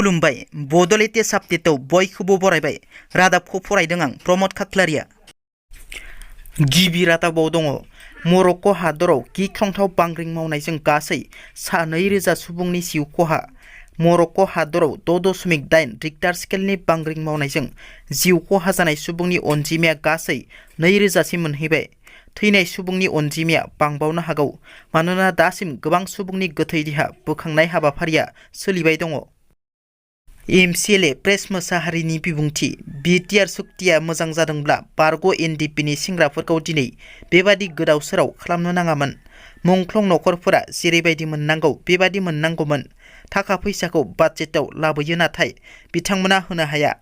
खुलुमबाय बड'लेण्ड साप्तेटआव बयखौबो बरायबाय रादाबखौ फरायदों आं प्रमद खाख्लारिया। गिबि रादाबाव दङ मरक्क' हादराव गिख्रंथाव बांग्रिं मावनायजों गासै सा 2000 सुबुंनि जिउ खहा। मरक्क' हादराव 6.8 रिक्टार स्केलनि बांग्रिं मावनायजों जिउ खहा जानाय सुबुंनि अनजिमाया गासै 2000 सिम मोनहैबाय। थैनाय सुबुंनि अनजिमाया बांबावनो हागौ मानोना दासिम गोबां सुबुंनि गोथै देहा बोखांनाय हाबाफारिया सोलिबाय दङ। एमसिएलए प्रेस मोसाहारिनि बिबुंथि बिटिआर सुक्तिया मोजां जादोंब्ला बारग' एनडिपिनि सेंग्राफोरखौ दिनै बेबादि गोदाव सोराव खालामनो नाङामोन। मुंख्लं नखरफोरा जेरैबायदि मोननांगौ बेबादि मोननांगौमोन। थाखा फैसाखौ बाजेटआव लाबोयो नाथाय बिथांमोना होनो हाया।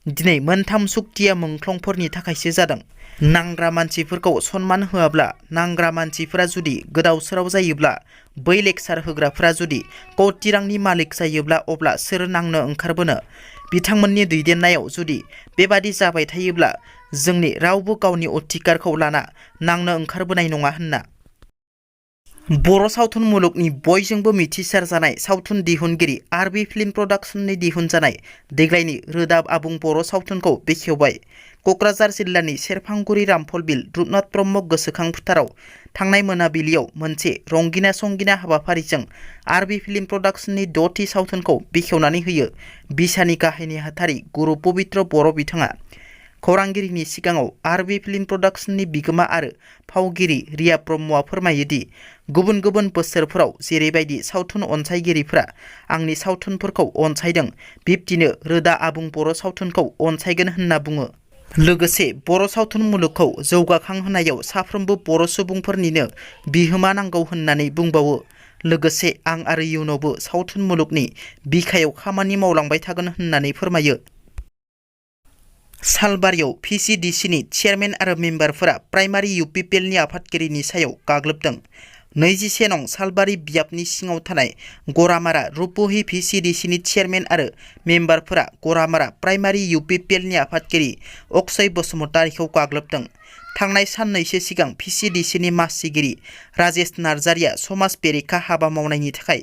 दिनै मोनथाम सुक्तिया मुंख्लंफोरनि थाखायसो जादों। नांग्रा मानसिफोरखौ सनमान होआब्ला नांग्रा मानसिफोरा जुदि गोदाव सोराव जायोब्ला बै लेक्सार होग्राफोरा जुदि कौटि रांनि मालिक जायोब्ला अब्ला सोर नांनो ओंखारबोनो? बिथांमोननि दैदेननायाव जुदि बेबादि जाबाय थायोब्ला जोंनि रावबो गावनि अधिकारखौ लाना नांनो ओंखारबोनाय नङा होनना। बर' सावथुन मुलुगनि बयजोंबो मिथिसार जानाय सावथुन दिहुनगिरि आरबि फिल्म प्रडाक्शननि दिहुनजानाय देग्लायनि रोदाब आबुं बर' सावथुनखौ बेखेवबाय। क'क्राझार जिल्लानि सेरफांगुरि रामफलबिल रुपनाथ ब्रह्म गोसोखां फोथाराव थांनाय मोनाबिलियाव मोनसे रंगिना संगिना हाबाफारिजों आरबि फिल्म प्रडाक्शननि 6थि सावथुनखौ बेखेवनानै होयो बिसानि गाहाय नेहाथारि गुरु पबित्र बर' बिथाङा। खौरांगिरिनि सिगाङाव आरबि फिल्म प्रडाक्शननि बिगोमा आरो फावगिरि रिया ब्रह्मआ फोरमायोदि गुबुन गुबुन बोसोरफोराव जेरैबायदि सावथुन अनसायगिरिफोरा आंनि सावथुनफोरखौ अनसायदों बिब्दिनो रोदा आबुं बर' सावथुनखौ अनसायगोन होनना बुङो। लोगोसे बर' सावथुन मुलुगखौ जौगाखांहोनायाव साफ्रोमबो बर' सुबुंफोरनिनो बिहोमा नांगौ होननानै बुंबावो। लोगोसे आं आरो इयुनावबो सावथुन मुलुगनि बिखायाव खामानि मावलांबाय थागोन होननानै फोरमायो। सालबारियाव पिसिडिसिनि चेयारमेन आरो मेम्बारफोरा प्राइमारि UPPLनि आफादगिरिनि सायाव गाग्लोबदों। 21 नं सालबारि बियाबनि सिङाव थानाय गरामारा रुपहि पिसिडिसिनि चेयारमेन आरो मेम्बारफोरा गरामारा प्राइमारि UPPLनि आफादगिरि अक्षय बसुमतारीखौ गाग्लोबदों। थांनाय साननैसो सिगां पिसिडिसिनि मासिगिरि राजेश नार्जारिया समाज बेरेखा हाबा मावनायनि थाखाय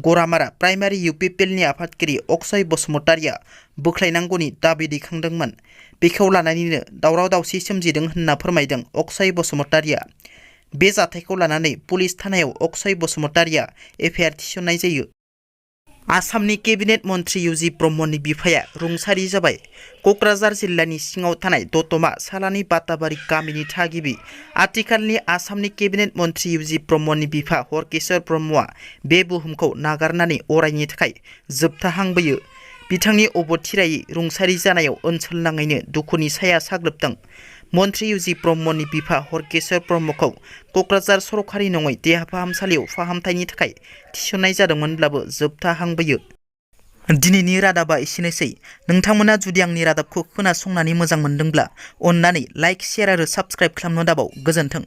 गरामारा प्राइमारि UPPLनि आफादगिरि अक्षय बसुमतारीया बोख्लायनांगौनि दाबि दैखांदोंमोन। बेखौ लानानैनो दावराव दावसि सोमजिदों होनना फोरमायदों अक्षय बसुमतारीया। बे जाथायखौ लानानै पुलिस थानायाव अक्षय बसुमतारीया एफआइआर थिसननाय जायो। आसामनि केबिनेट मन्थ्रि UG ब्रह्मनि बिफाया रुंसारि जाबाय। क'क्राझार जिल्लानि सिङाव थानाय दतमा सालानि बाताबारि गामिनि थागिबि आथिखालनि आसामनि केबिनेट मन्थ्रि UG ब्रह्मनि बिफा हरकेश्वर ब्रह्मआ बे बुहुमखौ नागारनानै अरायनि थाखाय जोबथाहांबोयो। बिथांनि अबथिरायै रुंसारि जानायाव ओनसोल नाङैनो दुखुनि साया साग्लोबदों। मन्थ्रि UG ब्रह्मनि बिफा हरकेश्वर ब्रह्मखौ क'क्राझार सरकारि नङै देहा फाहामसालियाव फाहामथायनि थाखाय थिसननाय जादोंमोनब्लाबो जोबथाहांबोयो। दिनैनि रादाबा एसेनोसै। नोंथांमोना जुदि आंनि रादाबखौ खोनासंनानै मोजां मोनदोंब्ला अन्नानै लाइक, शेयार आरो साबस्क्राइब खालामनो दाबाव। गोजोन्थों।